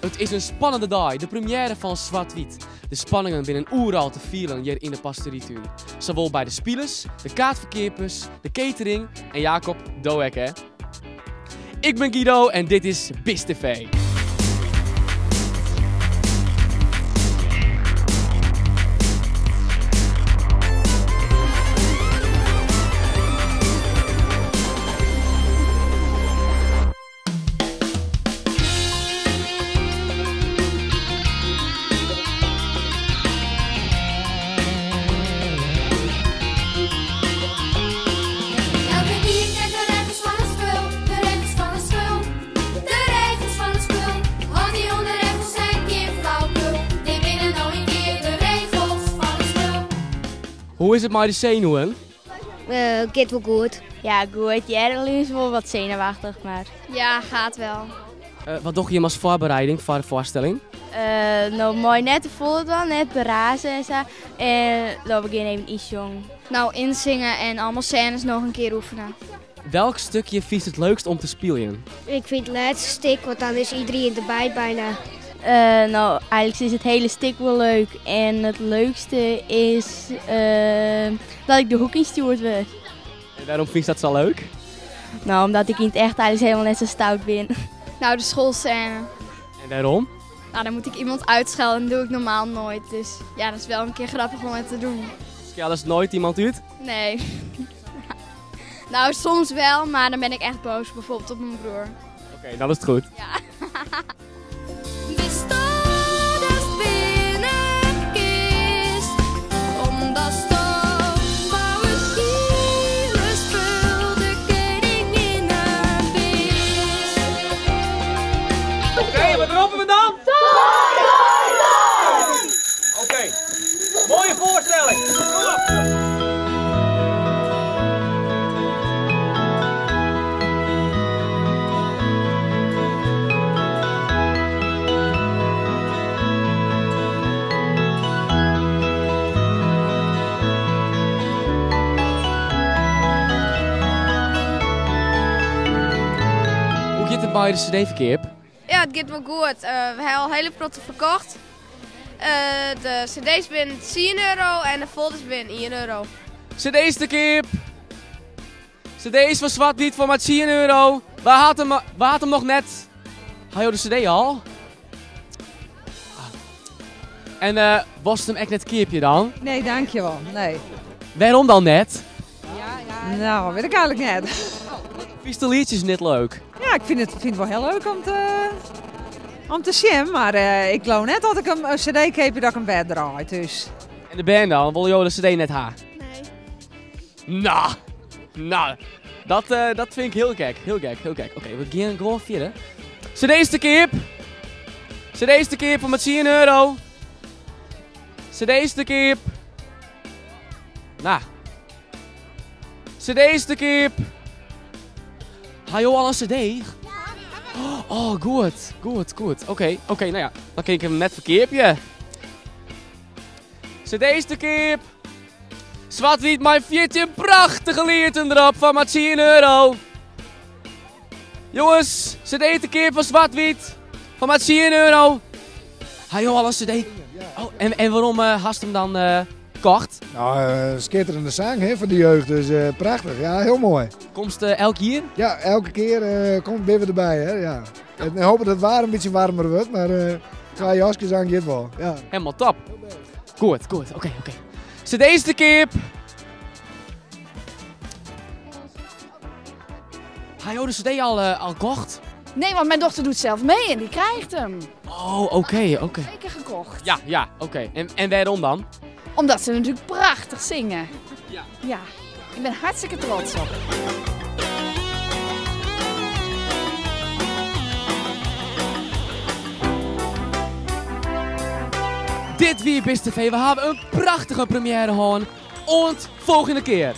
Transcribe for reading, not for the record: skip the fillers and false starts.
It is in spannende dei, de premiêre fan Swart Wyt. De spanningen binnen oeral te fielen hjir yn de pastorietuun. Sawol by de spilers, de kaartferkeapers, de catering en Jacob, do ek hè? Ik bin Guido en dit is Bist TV. Elkenien kent de regels fan it spul, de regels fan it spul, de regels fan it spul. Want dy ûnderregels zijn gjin flauwekul, dit binne no in kear de regels fan it spul. Hoe is it mei de senuwen? Giet wol goed. Ja, goed. Hearre is wol wat senuwachtich, mar... Ja, gaat wel. Wat dogge jim as foarbereiding foar de foarstelling? No, mei net te folle dwaan, net beraze en sa. En dan we gean even ynsjongen. Nou, ynsinge en allemaal scènes noch in kear oefene. Welk stukje fynst it leukst om te spyljen? Ik fyn it lêste stik, want dan is iedereen derby bijna. No, eigenlik is it hiele stik wol leuk. En it leukste is dat ik de hoek ynstjoerd wurd. En wêrom fynst dat sa leuk? No, omdat ik yn it echt eigenlik helemaal net sa stout bin. Nou, de schoolscène. En wêrom? Nou, dan moet ik iemand uitschelden en dat doe ik normaal nooit. Dus ja, dat is wel een keer grappig om het te doen. Skeldest nooit iemand út? Nee. Nou, soms wel, maar dan ben ik echt boos, bijvoorbeeld op mijn broer. Oké, dan is het goed. Ja. Witsto datst winne kinst, omdatsto fan it hiele spul de keninginne bist. Oké, wat roppen we dan? Oké, mooie voorstelling. Kom op. Hoe giet it mei de cd-ferkeap? Ja, it giet wol goed. We ha al hiele protte ferkocht. De cd's binne 10 euro en de folders binne 1 euro. Cd's te keap! Cd's fan Swart Wyt foar mar 10 euro. Wa hat him, wa hat him noch net? Ha jo de cd al? En uh, wolst him ek net keapje dan? Nee, dankjewol. Nee. Wêrom dan net? Nou, wit ik eigenlik net. Fynst de lietsjes net leuk? Ja, ik fyn it wol hiel leuk om te sjen, mar ik leau net dat ik in cd keapje dat ik him wer draai. Dus. En de bern dan? Wolle jo de cd net ha? Nee. Nou, nou, dat fyn ik hiel gek, hiel gek, hiel gek. Oké, we gean gewoan fierder. Cd's te keap. Cd's te keap foar mar 10 euro. Cd's te keap. Nou. Cd's te keap. Ha jo al in cd? Oh, goed, goed, goed. Oké, oké, nou ja, dan kin ik him net ferkeapje. Cd's te keap. Swart Wyt mei 14 prachtige lieten derop foar mar 10 euro. Jonges, cd te keap fan Swart Wyt foar mar 10 euro. Ha jo al in cd? Oh, en wêrom hast him dan kocht? Nou, skitterende sang hè, foar de jeugd, dus prachtich. Ja, hiel moai. Komst elk jier? Ja, elke kear kom binne we derby. Hè, ja. En hoopje dat it waar in bytsje waarmer wurdt, mar twa jaskes oan giet wol. Ja. Helemaal top. Goed, goed, oké, oké. Cd's te keap. Ha jo de cd al kocht? Nee, want mijn dochter doet zelf mee en die krijgt hem. Oh, oké, oké. Zeker gekocht. Ja, ja, oké. En waarom dan? Omdat ze natuurlijk prachtig zingen. Ja. Ja, ik ben hartstikke trots op. Dit wie Bist TV. We hawwe in prachtige première hân. Oant folgjende kear.